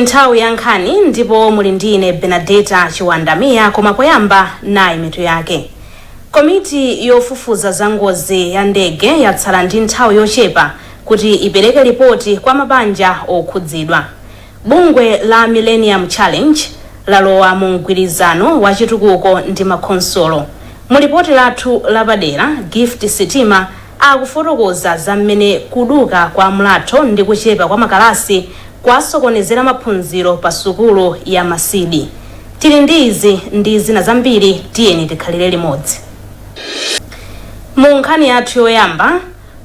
Nthawi ya nkhani ndipo muli ndine Benadeta Chiwandamiya, koma poyamba nayi mitu yake. Komiti yofufuza za ngozi ya ndege yatsala ndi nthawi yochepa kuti ipereke ripoti kwa mabanja okhudzidwa. Bungwe la Millennium Challenge lalowa mu mgwirizano wa chitukuko ndi makhonsolo. Mu lipoti lathu lapadera, Gift Sitima akufotokoza za mmene kuduka kwa mlatho ndi kuchepa kwa makalasi kwasokonezera maphunziro pa sukulu ya Masidi. Tili ndi izi ndi zina zambiri, tiyeni tikhalire limodzi. Mu nkhani yathu yoyamba,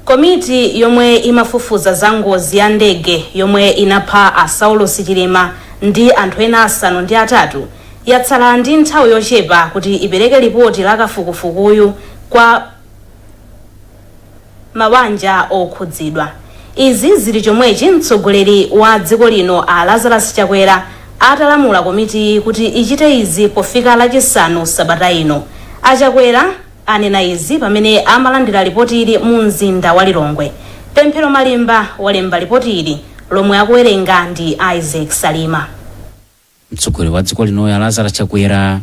komiti yomwe imafufuza za ngozi ya ndege yomwe inapha a Saulos Chilima ndi anthu ena 8 yatsala ndi nthawi yochepa kuti ipereke ripoti la kafukufukuyu kwa mabanja okhudzidwa. Izi zili chomwechi mtsogoleri wa dziko lino a Lazarus Chakwera atalamula komiti kuti ichite izi pofika Lachisanu sabata ino. Achakwera anena izi pamene amalandira ripoti ili mu mzinda wa Lilongwe. Pemphero Malimba walemba ripoti ili lomwe akuwerenga ndi Isaac Salima. Mtsogoleri wa dziko lino Lazarus Chakwera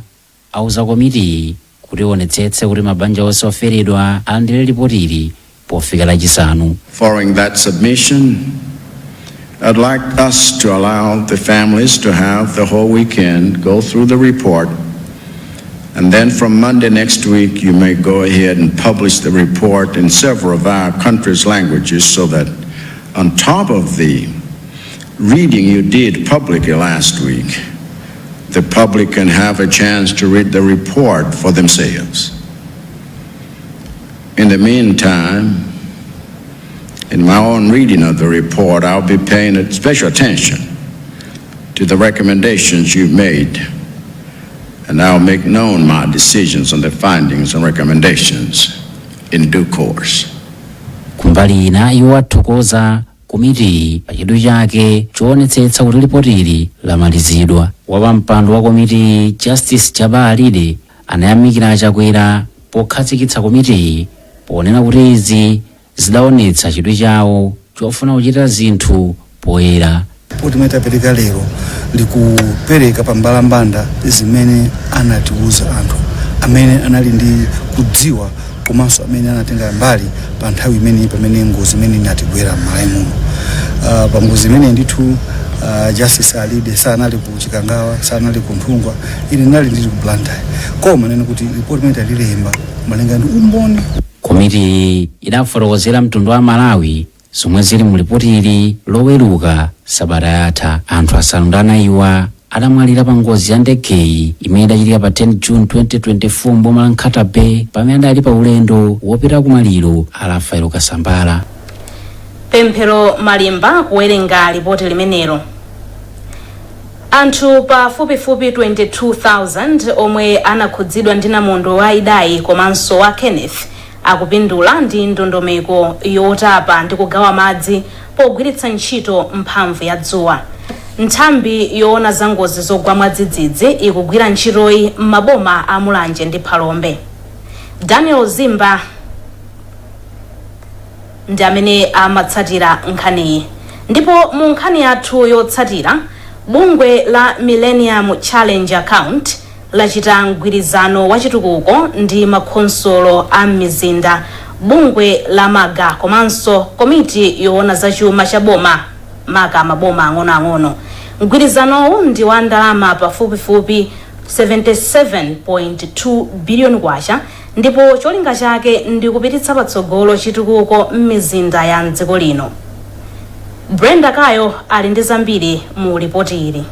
auza komiti kuti ionetsetse kuti mabanja onse oferedwa alandire ripoti ili pofika Lachisanu. Following that submission, I'd like us to allow the families to have the whole weekend, go through the report, and then from Monday next week, you may go ahead and publish the report in several of our country's languages so that on top of the reading you did publicly last week, the public can have a chance to read the report for themselves. In the meantime, in my own reading of the report, I'll be paying special attention to the recommendations you've made, and I'll make known my decisions on the findings and recommendations in due course. Kumbali ina, iwo athokoza komiti pa chidwi chake choonetsetsa kuti lipotili lamalizidwa. Wapampando wa komiti, Justice Jabbar Alide, anayamikira Achakwera pokhazikitsa komitiyi, ponena kuti izi zidaonetsa chidwi chawo chofuna kuchita zinthu poyera. Ripoti imene tapereka lero likupereka pa mbalambanda zimene anatiuza anthu amene anali ndi kudziwa komanso amene anatenga mbali pa nthawi imeneyi pamene ngozi imene inatigwera m'Malawi muno. Pa ngozi imene ndithu Justice Alide sanali ku Chikangawa, sanali ku Nthungwa, ine ndinali ndili ku Blantyre, koma nene kuti ripoti imene talilemba malinga ndi umboni. Komiti idafotokozera mtundu wa Malawi zomwe zili mu lipotili Loweruka sabata yatha. Anthu 9 adamwalira pa ngozi ya ndegeyi imene idachitika pa 10 June 2024 mboma la Nkhata Bay pamene adali pa ulendo wopita kumaliro a Rafael Kasambala. Pemphero Malimba kuwerenga ripoti limenelo. Anthu pafupifupi 22,000 omwe anakhudzidwa ndi namondwe wa Idai komanso wa Kenneth akupindula ndi ndondomeko yotapa ndi kugawa madzi pogwiritsa ntchito mphamvu ya dzuwa. Nthambi yoona za ngozi zogwa mwadzidzidzi ikugwira ntchitoyi m'maboma a Mulanje ndi Phalombe. Daniel Zimba ndi amene amatsatira nkhaniyi. Ndipo mu nkhani yathu yotsatira, bungwe la Millennium Challenge Account lachita mgwirizano wa chitukuko ndi makhonsolo a mizinda, bungwe la MALGA komanso komiti yoona za chuma cha boma, maka maboma ang'onoang'ono. Mgwirizanowu ndi wa ndalama pafupifupi 77.2 biliyoni kwacha ndipo cholinga chake ndi kupititsa patsogolo chitukuko m'mizinda ya mdziko lino. Brenda Kayo ali ndi zambiri mu ripoti ili.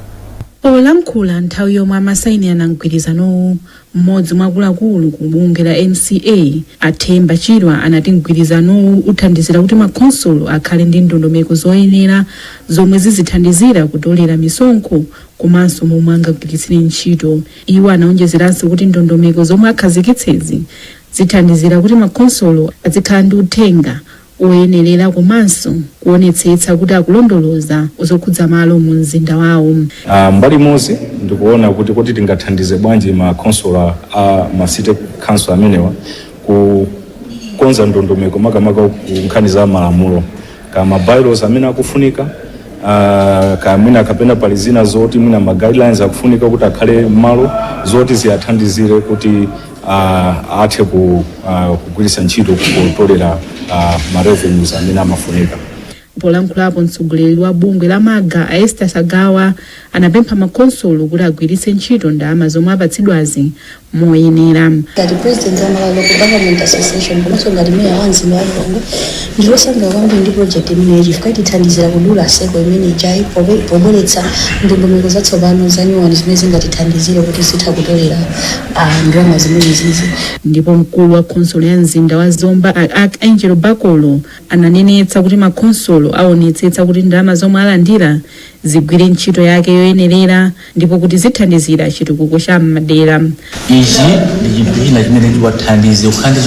Polankhula nthawi yomwe amasayinirana mgwirizanowu, mmodzi mwa akuluakulu ku bungwe la MCA, Athemba Chirwa, anati mgwirizanowu uthandizira kuti makhonsolo akhale ndi ndondomeko zoyenera zomwe zizithandizira kutolera misonkho komanso momwe angagwiritsire ntchito. Iwo anaonjezeranso kuti ndondomeko zomwe akhazikitsezi zithandizira kuti makhonsolo azikhala ndi uthenga oyenerera komanso kuonetsetsa kuti akulondoloza zokhudza malo mu mzinda wawo. Mbali imodzi ndikuona kuti tingathandize bwanji makhonsolo a ma city council amenewa kukonza ndondomeko, makamaka ku nkhani za malamulo kama bylaws amene akufunika. Kamwina kapena pali zina zoti mwina ma guidelines akufunika kuti akhale m'malo zoti ziyathandizire kuti athe kugwiritsa ntchito kutolera ma revenues amene amafunika. Polankhulapo, mtsogoleri wa bungwe la MALGA a Esther Sagawa anapempha makhonsolo kuti agwiritse ntchito ndalama zomwe apatsidwazi moyenera. Ngati president wa Malawi Local Government Association komanso ngati meya wa mzinda wa Lilongwe, ndilosangalala kwambiri ndi project imeneyi chifukwa itithandizira kudula circle imene ijayi pobweretsa ndondomeko zatsopano zanyuwani zimene zingatithandizire kuti zitha kutolera ndalama zimene zizi. Ndipo mkulu wa khonsolo ya mzinda wa Zomba a Archangelo Bakolo ananenetsa kuti makhonsolo aonetsetsa kuti ndalama zomwe alandira zigwire ntchito yake yoyenerera ndipo kuti zithandizira chitukuko cha m'madera. Ichi ndi chinthu china chimene chiwathandize kukhala ndi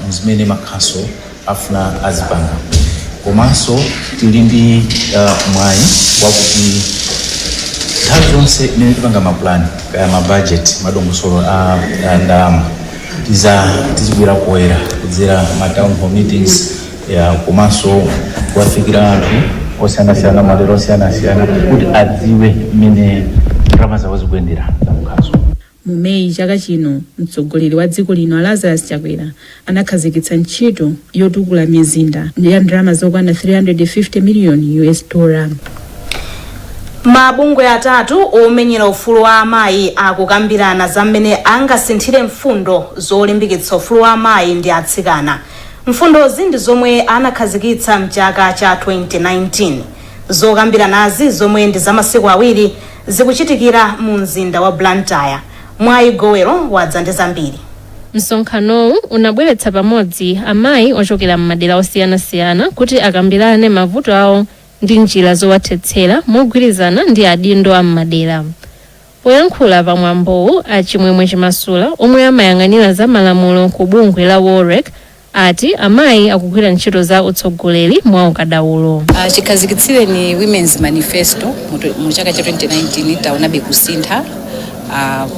zimene makhansolo afuna azipanga, komanso tili ndi mwayi wakuti nthawi zonse imene tipanga mapulani kaya mabudget, madongosolo a ndalama, tizibwera poyera kudzera ma town hall meetings ya, komanso kuwafikira anthu osiyanasiyana, madera osiyanasiyana, kuti adziwe mmene ndalama zawo zikuyendera za mkhansolo. Mu Meyi chaka chino, mtsogoleri wa dziko lino Lazarus Chakwera anakhazikitsa ntchito yotukula mizinda ya ndalama zokwana 350 million US dollar. Mabungwe atatu omenyera ufulu wa amayi akukambirana za mmene angasinthire mfundo zolimbikitsa ufulu wa amayi ndi atsikana. Mfundozi ndi zomwe anakhazikitsa mchaka cha 2019. Zokambiranazi, zomwe ndi za masiku 2, zikuchitikira mu mzinda wa Blantyre. Mwayi Gowero wadza ndi zambiri. Msonkhanowu unabweretsa pamodzi amayi ochokera m'madera osiyanasiyana kuti akambirane mavuto awo ndi njira zowathetsera mogwirizana ndi adindo a m'madera. Poyankhula pamwambowu, Achimwemwe Chimasula, omwe amayang'anira za malamulo ku bungwe la WOLREC, ati amayi akugwira ntchito za utsogoleri mwa ukadaulo. Chikhazikitsireni Women's Manifesto mu chaka cha 2019, taonabe kusintha,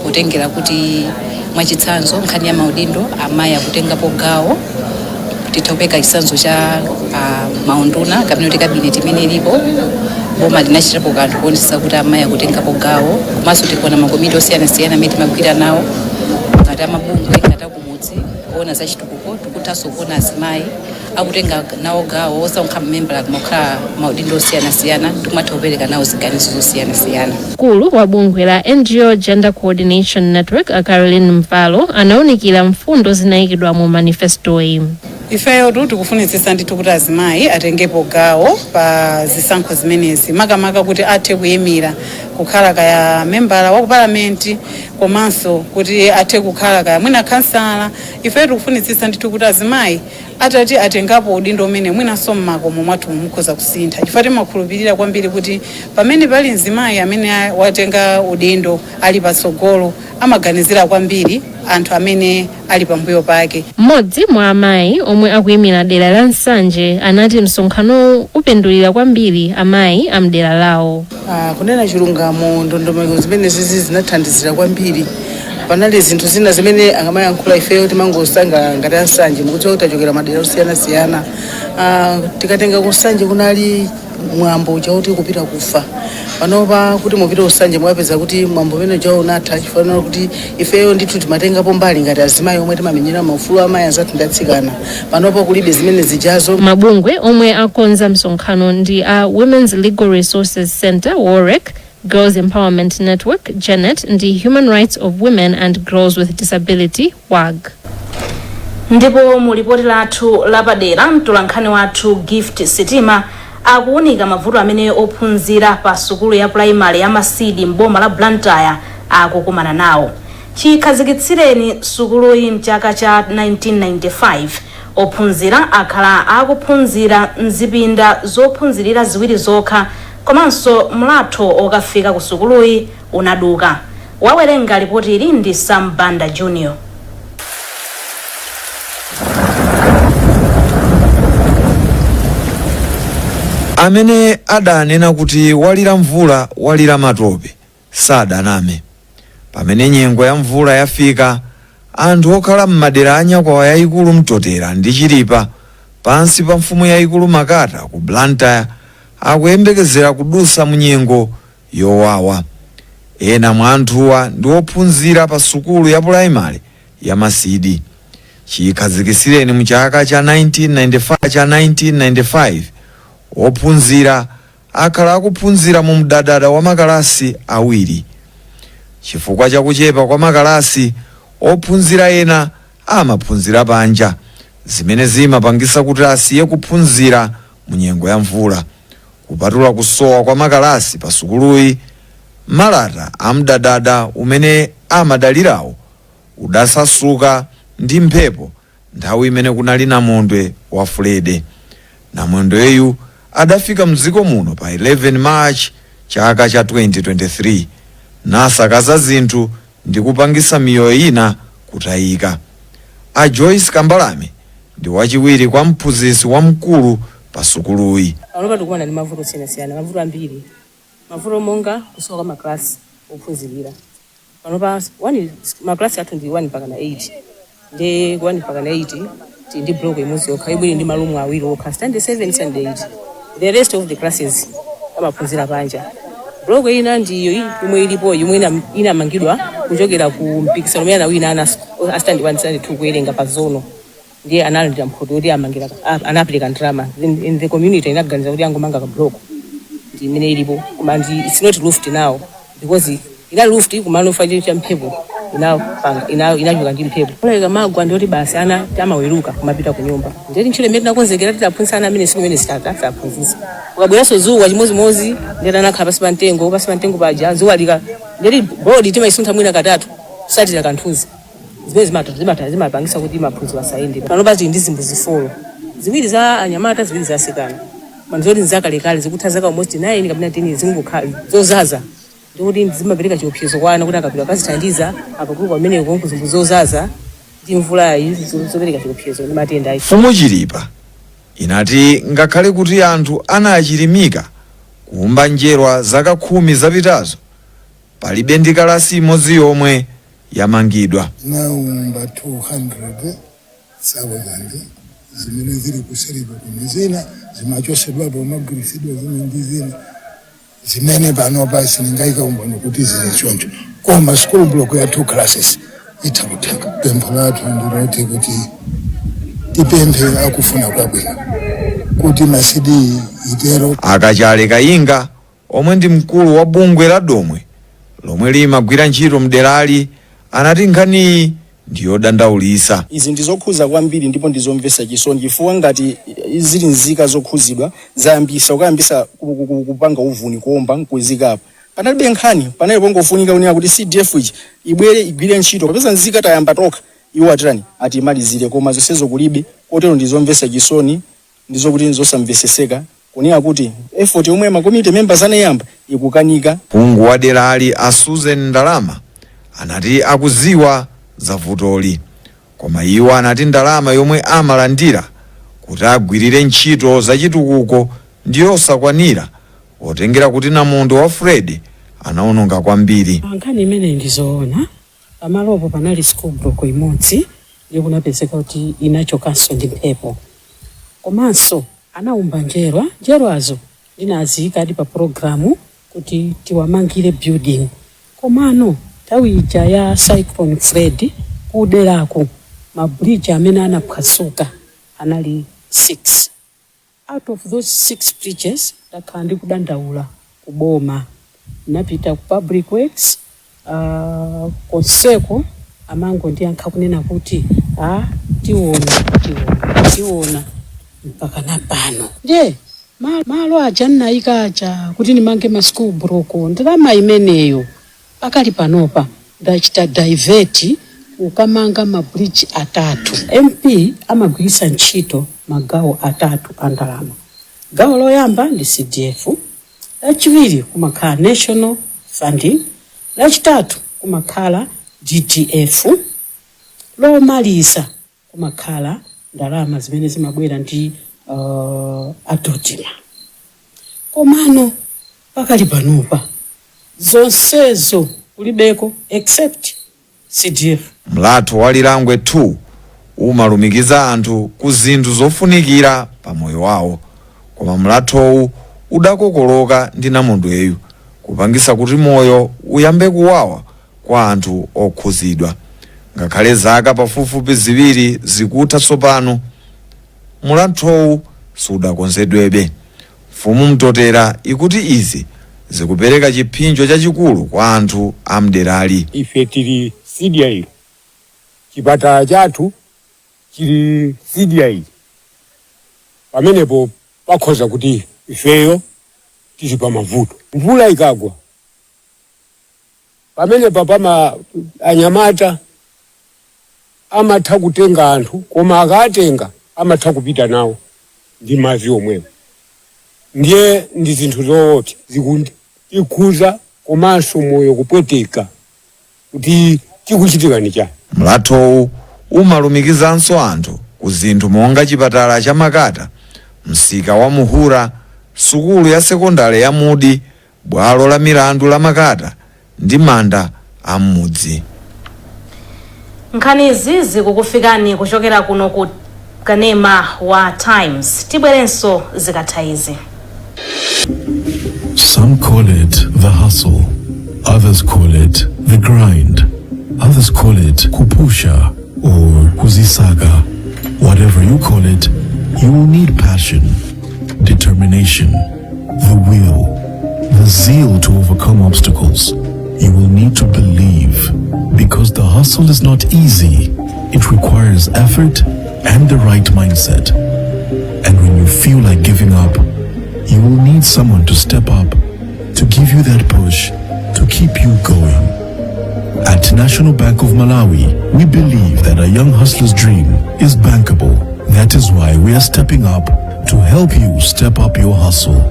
potengera kuti mwachitsanzo nkhani ya maudindo amayi akutengapo gawo. Titha kupereka chitsanzo cha maunduna kapena kuti cabinet imene ilipo, boma linachitapo kanthu kuonetsetsa kuti amayi akutengapo gawo. Komanso tikuona makomiti osiyanasiyana amene timagwira nawo ngati amabungwe, ngati akumudzi oona za chitukuko, tikuthanso kuona azimayi akutenga nawo gawo, osakhala mamembala koma kukhala maudindo osiyanasiyana, tikumatha kupereka nawo ziganizo zosiyanasiyana. Mkulu wa bungwe la NGO Gender Coordination Network a Caroline Mvalo anawunikira mfundo zinayikidwa mu manifestoyi. Ifeyo tu tikufunitsitsa ndithu kuti azimayi atengepo gawo pa zisankho zimenezi, makamaka kuti athe kuyimira kukhala kaya membala wa ku palamenti, komanso kuti athe kukhala kaya mwina khansala. Ifeyo tikufunitsitsa ndithu kuti azimayi atati atengapo udindo umene, mwinanso mmakomo mwathu mukhoza kusintha, chifukwa timakhulupirira kwambiri kuti pamene pali mzimayi amene watenga udindo, ali patsogolo, amaganizira kwambiri anthu amene ali pambuyo pake. Mmodzi mwa amayi omwe akuyimira dera la Nsanje anati msonkhanowu upindulira kwambiri amayi a mdera lawo. Kunena chilungamo, ndondomeko zimene zizi zinathandizira kwambiri. Panali zinthu zina zimene angamayankhula ifeyo timangosanga ngati Ansanje. Mukudziwa kuti tachokera madera osiyanasiyana. Tikatenga kuNsanje, kunali mwambo uja kuti kupita kufa. Panopa kuti mupite kuNsanje, mukapeza kuti mwambo umene uja unatha, chifukwa kuti ifeyo ndithu timatengapo mbali ngati azimayi omwe timamenyera maufulu amayi anzathu ndi atsikana. Panopa kulibe zimene zijazo. Mabungwe omwe akonza msonkhano ndi a Women's Legal Resources Center, WOLREC, Girls Empowerment Network, GENET, ndi Human Rights of Women and Girls with Disability, WAG. Ndipo mu lipoti lathu lapadera, mtolankhani wathu Gift Sitima akuwunika mavuto amene ophunzira pa sukulu ya pulaimali ya Masidi mboma la Blantyre akukumana nawo. Chikhazikitsireni sukuluyi mchaka cha 1995, ophunzira akhala akuphunzira mzipinda zophunzirira ziwiri zokha, komanso mlatho okafika ku sukuluyi unaduka. Wawerenga lipoti ili ndi Sam Banda Junior. Amene adanena kuti walira mvula walira matope sadaname. Pamene nyengo ya mvula yafika, anthu okhala m'madera a Nyakwawa Yayikulu Mtotera ndi Chilipa, pansi pa mfumu yayikulu Makata ku Blantyre, Akuyembekezera kudusa mu nyengo yowawa. Ena mwa anthuwa ndi ophunzira pa sukulu ya pulaimali ya Masidi. Chikhazikisireni mu chaka cha 1995 cha 1995, ophunzira akhala akuphunzira mu mdadada wa makalasi awiri. Chifukwa chakuchepa kwa makalasi, ophunzira ena amaphunzira panja, zimene zimapangisa kuti asiye kuphunzira mu nyengo ya mvula. Kupatula kusowa kwa makalasi pa sukuluyi, malata amdadada umene amadalirawo udasasuka ndi mphepo nthawi imene kunali namondwe wa Fulede. Namondweyu adafika mdziko muno pa 11 March chaka cha 2023, nasakaza zinthu ndi kupangisa miyoyo ina kutayika. A Joyce Kambalame ndi wachiwiri kwa mphunzitsi wamkulu pa sukuluyi. Panopa tikukumana ndi mavuto osiyanasiyana, mavuto ambiri, mavuto monga kusowa kwa maklasi ophunzirira. Panopa one maklasi athu ndi 1 mpaka na 8, ndi 1 mpaka na 8 tili ndi block imodzi yokha ibwiri ndi malumu awiri okha, standard 7, standard 8. The rest of the classes amaphunzira panja. Block ina ndiyo yomwe ilipo, yomwe inamangidwa kuchokera ku mpikisano umene anawina ana a standard 1, standard 2 kuwerenga pa zono, ndiye analandira mphoto yoti amangira, anapereka ndalama. Then in the community inaganiza kuti angomanga ka block, ndi imene ilipo, koma ndi it's not roofed now because ina roofed kumano cha mphepo inapanga inachoka ndi mphepo. Mvula ikamagwa ndiyoti basi ana amaweruka kumapita ku nyumba. Ndiyoti ntchito imene tinakonzekera titaphunzitsa ana amene siku imene sitata saphunzitsa. Ukabweranso zuwa chimozimozi, ndiyoti anakhala pasi pa mtengo, pasi pa mtengo paja zuwa lika, ndiyoti bodi timayisuntha mwina katatu kusatira kanthuzi zimene zimapangisa kuti maphunziro asayende. Panopa tili ndi zimbuzi 4, ziwiri za anyamata, ziwiri za asikana. Manzoti nzakalekale, zikutha zaka almost 9 kapena 10, zingokhala zozaza, ndikuti zimapereka chiopsezo kwa ana kuti akapita akazithandiza akakuluka pameneko kuzimbuzi zozaza ndi mvulayi, zopereka chiopsezo ndi matenda ayi. Mfumu Chilipa inati ngakhale kuti anthu anachilimika kuumba njerwa zaka 10 zapitazo, palibe ndi kalasi imodzi yomwe yamangidwa. Tinaumba 200,000 zimene zili kuseriko, koma zina zimachosedwapo, umagwiritsidwa zina ndi zina zimene panopa siningaika umboni kuti zili choncho, koma school block ya two classes itha kutheka. Pempho lathu ndiloti kuti tipemphe akufuna kwabwino kuti Masidi itero. Akachale Kayinga, omwe ndi mkulu wa bungwe la Domwe lomwe limagwira ntchito mderali, anati nkhaniyi ndiyodandaulisa. Izi ndizokhuza kwambiri ndipo ndizomvetsa chisoni, chifukwa ngati zili nzika zokhuzidwa zayambisa kukayambisa kupanga uvuni, kuomba nkuzikapo, panalibe nkhani, panali pongofunika kunena kuti CDF ichi ibwere igwire ntchito, popeza nzika tayamba tokha, iwo atirani atimalizire, koma zonsezo kulibe. Kotero ndizomvetsa chisoni, ndizokuti ndizosamveseseka kunena kuti effort yomwe ma community members anayamba ikukanika. Phungu wa derali a Susan Ndalama anati akuziwa za vutoli, koma iwo anati ndalama yomwe amalandira kuti agwirire ntchito zachitukuko ndiyosakwanira, potengera kuti namondwe wa Fred anaononga kwambiri. Nkhani imeneyi ndizoona. Pamalopo panali school block imodzi, ndiye kunapezeka kuti inachokanso ndi mphepo. Komanso anaumba njerwa, njerwazo ndinaziyikadi pa programu kuti tiwamangire building, komano nthawi ija ya Cyclone Fred kuderako ma bridge amene anaphwasuka anali 6. Out of those six bridges, ndakhala ndikudandaula kuboma, napita ku Public Works, konseko amangondiyankha kunena kuti a tiona, tiona, tiona, mpaka napano. Ndiye malo aja nnayika aja kuti nimange ma school block, ndalama imeneyo pakali panopa ndachita divert ukamanga ma bridge atatu. MP amagwiritsa ntchito magawo atatu a ndalama. Gawo loyamba ndi CDF, lachiwiri kumakhala national funding, lachitatu kumakhala DDF, lomaliza kumakhala ndalama zimene zimabwera ndi a DoDMA. Komano pakali panopa zonsezo kulibeko except CDF. Mlatho wa Lilangwe 2 umalumikiza anthu ku zinthu zofunikira pa moyo wawo, koma mlathowu Udakokoloka ndi namondweyu, kupangisa kuti moyo uyambe kuwawa kwa anthu okhuzidwa. Ngakhale zaka pafupifupi 2 zikutha tsopano, mulathowu sudakonzedwebe. Mfumu Mtotera ikuti izi zikupereka chipsinjo chachikulu kwa anthu amderali. Ife tili sidya ilo, chipatala chathu chili sidya ili. Pamenepo pakhoza kuti ifeyo tili pamavuto. Mvula ikagwa pamenepa pama anyamata amatha kutenga anthu, koma akatenga amatha kupita nawo ndi madzi omwewo. Ndiye ndi zinthu zoopsa zikutikhuza komanso moyo kupweteka kuti chikuchitika ni chani. Mlathowu umalumikizanso anthu ku zinthu monga chipatala cha Makata, msika wa Muhura, sukulu ya sekondale ya Mudi, bwalo la milandu la Makata ndi manda a m'mudzi. Nkhanizi zikukufikani kuchokera kuno ku kanema wa Times. Tibwerenso zikatha izi. Some call it the hustle, others call it the grind, others call it kupusha or kuzisaka. Whatever you call it, you will need passion, determination, the will, the zeal to overcome obstacles. You will need to believe, because the hustle is not easy. It requires effort and the right mindset. And when you feel like giving up, you will need someone to step up, to give you that push, to keep you going. At National Bank of Malawi, we believe that a young hustler's dream is bankable. That is why we are stepping up to help you step up your hustle.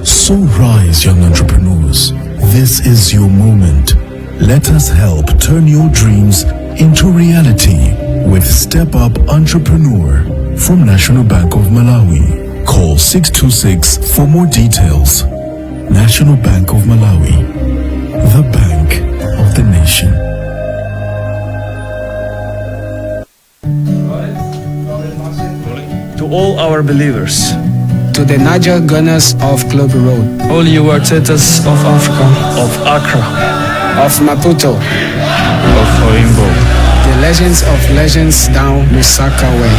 So rise, young entrepreneurs. This is your moment. Let us help turn your dreams into reality with Step Up Entrepreneur from National Bank of Malawi. Call 626 for more details. National Bank of Malawi, the bank of the nation. To all our believers, to the Niger Gunners of Club Road, all you Artetas of Africa, of Accra, of Maputo, of Oimbo, the legends of legends down Lusaka way.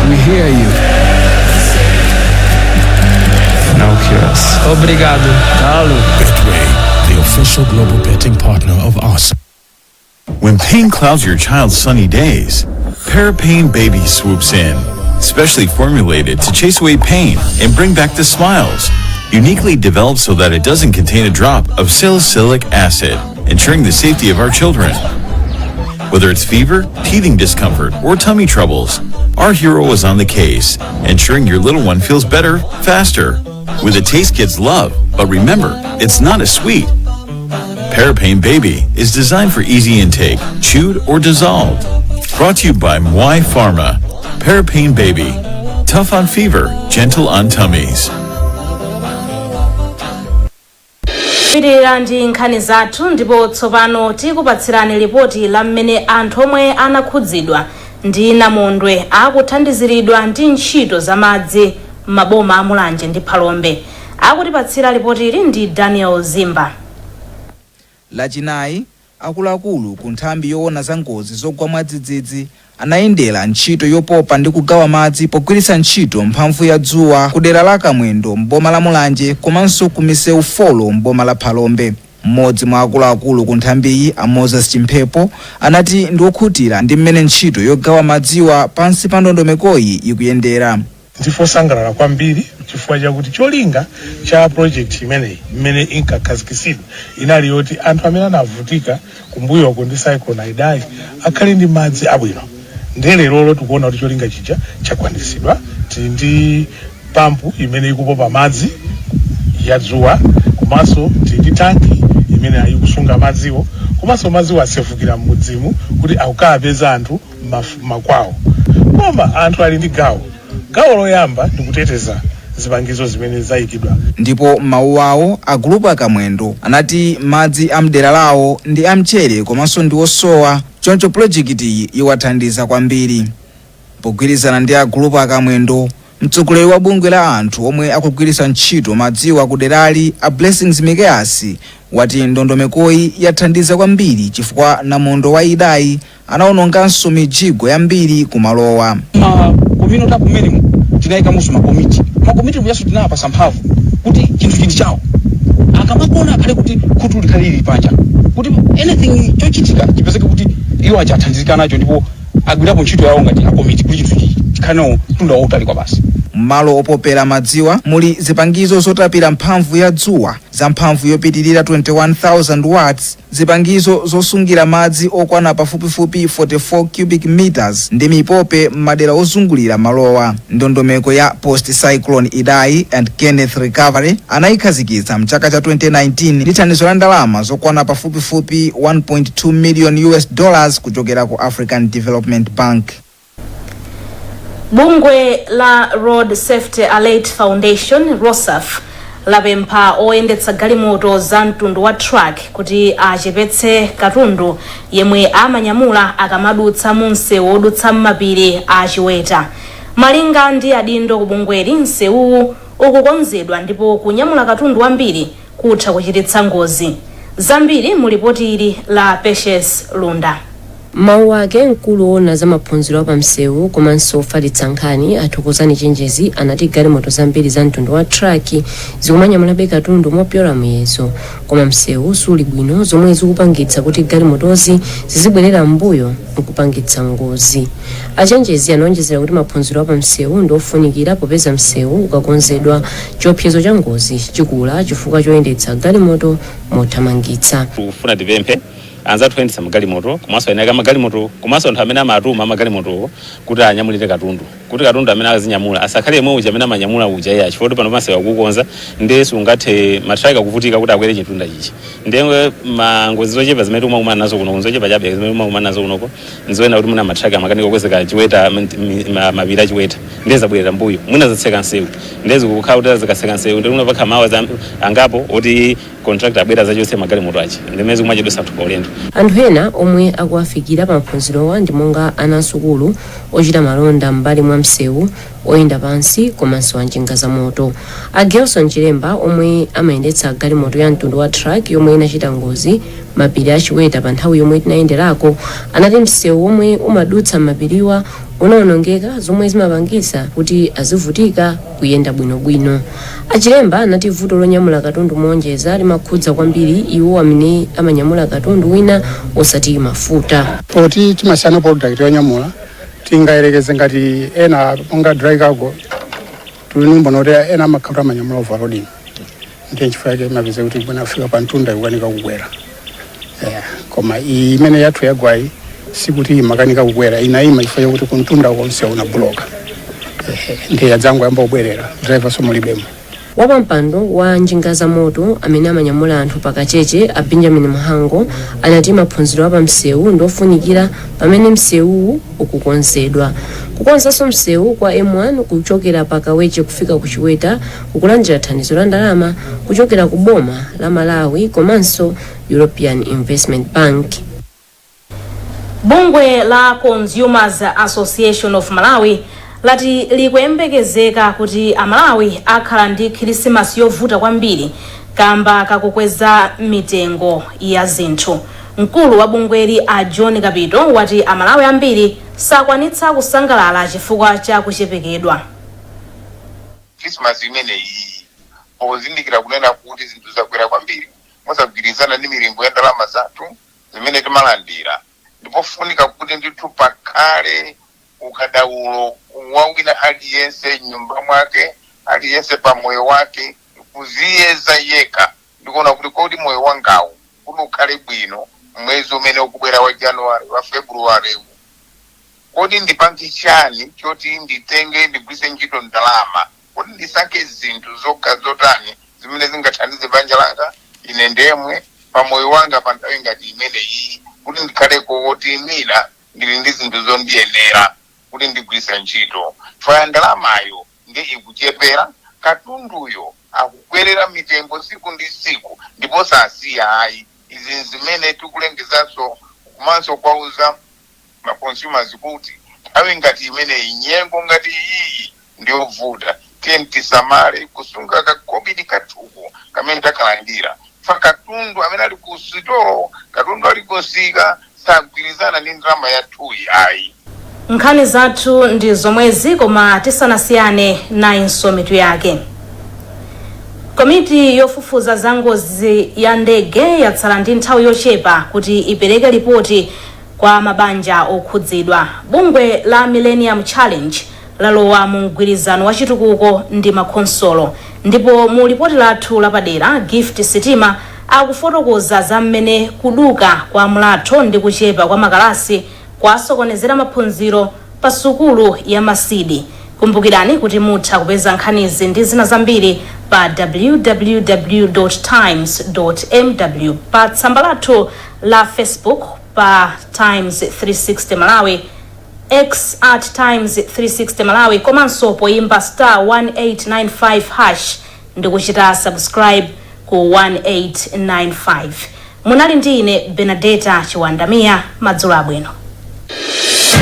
We hear you. Now hear us. Obrigado. Galo. Betway, the official global betting partner of Arsenal. When pain clouds your child's sunny days, Parapain Baby swoops in, specially formulated to chase away pain and bring back the smiles. Uniquely developed so that it doesn't contain a drop of salicylic acid, ensuring the safety of our children. Whether it's fever, teething discomfort, or tummy troubles, our hero is on the case, ensuring your little one feels better, faster. With a taste kids love, but remember, it's not a sweet. Parapain Baby is designed for easy intake, chewed or dissolved. Brought to you by Mwai Pharma. Parapain Baby. Tough on fever, gentle on tummies. Pitirira ndi nkhani zathu, ndipo tsopano tikupatsirani lipoti la mmene anthu omwe anakhudzidwa ndi namondwe akuthandiziridwa ndi ntchito zamadzi m'maboma a Mulanje ndi Phalombe. Akutipatsira lipotili ndi Daniel Zimba. Lachinayi, akuluakulu ku nthambi yoona za ngozi zogwa mwadzidzidzi anayendera ntchito yopopa ndi kugawa madzi pogwiritsa ntchito mphamvu ya dzuwa ku dera la Kamwendo m'boma la Mulanje komanso ku misewu 4 m'boma la Phalombe. Mmodzi mwa akuluakulu ku nthambiyi, a Moses Chimphepo, anati ndi okhutira ndi mmene ntchito yogawa madziwa pansi pa ndondomekoyi ikuyendera. Ndife osangalala kwambiri chifukwa chakuti cholinga cha project imeneyi imene inkakhazikitsidwa inali yoti anthu amene anavutika kumbuyoko ndi Cyclone Idai akhale ndi madzi abwino. Ndiye lerolo tikuona kuti cholinga chija chakwaniritsidwa. Tili ndi pampu imene ikupopa madzi ya dzuwa, komanso tili ndi tanki imene ikusunga madziwo, komanso madziwo asefukira m'mudzimu kuti akukapeza anthu makwawo. Koma anthu ali ndi gawo. Gawo loyamba ndi kuteteza zipangizo zimene zayikidwa. Ndipo mawu awo, agulupu aKamwendo anati madzi a mdera lawo ndi amchere komanso ndi osowa, choncho pulojekitiyi iwathandiza kwambiri. Pogwirizana ndi agulupu akamwendo, mtsogoleri wa bungwe la anthu omwe akugwiritsa ntchito madziwa ku derali, a Blessings Mikeasi, wati ndondomekoyi yathandiza kwambiri chifukwa namondo wa Idai anawononganso mijigo yambiri kumalowa. Ma community tap mmenemo tinayikamonso makomiti. Makomiti mujaso tinawapasa mphamvu kuti chinthu chili chawo akamakona akhale kuti khutu likhale lili panja, kuti anything chochitika chipezeke kuti iwo aja athandizika nacho ndipo agwirapo ntchito yawo ngati akomiti kuti chinthu chikhale nawo mtunda wautali kwa basi. M'malo opopera madziwa muli zipangizo zotapira mphamvu ya dzuwa za mphamvu yopitirira 21,000 watts, zipangizo zosungira madzi okwana pafupifupi 44 cubic meters ndi mipope m'madera ozungulira malowa. Ndondomeko ya Post Cyclone Idai and Kenneth recovery anayikhazikitsa mchaka cha 2019 ndi thandizo la ndalama zokwana pafupifupi 1.2 million US dollars kuchokera ku African Development Bank. Bungwe la Road Safety Alert Foundation, ROSAF, lapempha oyendetsa galimoto za mtundu wa truck kuti achepetse katundu yemwe amanyamula akamadutsa mu msewu wodutsa m'mapiri a Chiweta. Malinga ndi adindo ku bungweli, msewuwu ukukonzedwa ndipo kunyamula katundu wambiri kutha kuchititsa ngozi zambiri. Mu lipoti ili la Patience Lunda. Mawu ake, mkulu woona za maphunziro apamsewu komanso ofalitsa nkhani, Athokozani Chenjezi, anati galimoto zambiri za mtundu wa truck zikumanyamulabe katundu mopyola muyezo, koma msewu suli bwino, zomwe zikupangitsa kuti galimotozi zizibwerera m'mbuyo nkupangitsa ngozi. Achenjezi anaonjezera kuti maphunziro apamsewu ndi ofunikira popeza msewu ukakonzedwa, chiopsezo cha ngozi chikula chifukwa choyendetsa galimoto mothamangitsa. Kufuna tipemphe anzathu oyendetsa magalimoto komanso eni ake amagalimoto komanso anthu amene amatuma amagalimotowo kuti anyamulire katundu, kuti katundu amene azinyamula asakhale yemwe uja amene amanyamula uja iye, chifukwa kuti pano pansewu akukonza, ndiye sungathe matraki akuvutika kuti akwere chitunda chichi. Ndiye mangozi zochepa zimene timakumana nazo kuno, zochepa chabe zimene timakumana nazo kunoko, nzoyena kuti muna matraki amakanika kukwezeka Chiweta, mapiri achiweta, ndiye zabwerera mbuyo, mwina zatseka nsewu. Ndiye zikukhala kuti zikatseka nsewu, ndiye kunapakha mawa angapo oti contractor abwera zachotse magalimoto achi, ndimene zikumachedwetsa anthu pa ulendo. Anthu ena omwe akuwafikira pa maphunzirowa ndi monga ana asukulu, ochita malonda m'mbali mwa msewu, oyenda pansi komanso anjinga za moto. A Gelson Chilemba, omwe amayendetsa galimoto ya mtundu wa truck yomwe inachita ngozi mapiri achiweta pa nthawi yomwe tinayenderako, anati msewu omwe umadutsa mapiriwa unawonongeka, zomwe zimapangitsa kuti azivutika kuyenda bwinobwino. Achilemba anati vuto lonyamula katundu monjeza limakhudza kwambiri iwo amene amanyamula katundu wina osati mafuta. Poti timasiyana product yonyamula, tingayerekeze ngati ena monga dry cargo, tilimbona kuti ena amakhala amanyamula overloading, ndiye nchifukwa chake imapeza kuti bwana afika pa mtunda ikukanika kukwera. Yeah. Koma iyi imene yathu yagwayi sikuti imakanika kukwera, inayima chifukwa chakuti kuntunda konse unabuloka, ndiye yadzango yamba kubwerera, driver somulibemo. Wapampando wa njinga za moto amene amanyamula anthu pakacheche, a Benjamin Mhango, anati maphunziro apamsewu ndi ofunikira pamene msewuwu ukukonzedwa. Kukonzanso msewu kwa M1 kuchokera pa Kaweche kufika ku Chiweta kukulandira thandizo la ndalama kuchokera ku boma la Malawi komanso European Investment Bank. Bungwe la Consumers Association of Malawi lati likuyembekezeka kuti Amalawi akhala ndi Khrisimasi yovuta kwambiri kamba kakukweza mitengo ya zinthu. Mkulu wa bungweli, a John Kapito, wati Amalawi ambiri sakwanitsa kusangalala chifukwa cha kuchepekedwa. Christmas imeneyi, pozindikira kunena kuti zinthu zakwera kwambiri mosagwirizana ndi milingo ya ndalama zathu zimene timalandira, ndipofunika kuti ndithu pakhale ukadaulo wa wina aliyense nyumba mwake, aliyense pa moyo wake kuziyeza yekha ndikuona kuti kodi moyo wangawu kuti ukhale bwino mwezi umene ukubwera wa January, wa February, kodi ndipange chani choti nditenge ndigwiritse ntchito ndalama kuti ndisankhe zinthu zokha zotani zimene zingathandize banja langa, ine ndemwe pa moyo wanga pa nthawi ngati imeneyi, kuti ndikhaleko woti mina ndili ndi zinthu zondiyenera kuti ndigwiritse ntchito faya. Ndalamayo ndi ikuchepera, katunduyo akukwerera mitengo siku ndi siku ndipo sasiya ayi. Izi zimene tikulengezanso komanso kwauza ma consumers kuti nthawi Nthawi ngati imeneyi, nyengo ngati iyi ndiyovuta. Tiye tisamale kusunga kakobidi kathuko kamene takalandira fa katundu amene ali ku sitolo, katundu ali kusika sagwirizana ndi ndalama yathuyi ayi. Nkhani zathu ndi zomwezi, koma tisanasiyane nayinso mitu yake. Komiti yofufuza za ngozi ya ndege yatsala ndi nthawi yochepa kuti ipereke ripoti kwa mabanja okhudzidwa. Bungwe la Millennium Challenge lalowa mu mgwirizano wa chitukuko ndi makhonsolo. Ndipo mu lipoti lathu lapadera, Gift Sitima akufotokoza za mmene kuduka kwa mlatho ndi kuchepa kwa makalasi kwasokonezera maphunziro pa sukulu ya Masidi. Kumbukirani kuti mutha kupeza nkhanizi ndi zina zambiri pa www times mw, pa tsamba lathu la Facebook pa Times 360 Malawi, X @Times360 Malawi, komanso poyimba *1895# ndi kuchita subscribe ku 1895. Munali ndi ine, Benadeta Chiwandamiya. Madzulo abwino.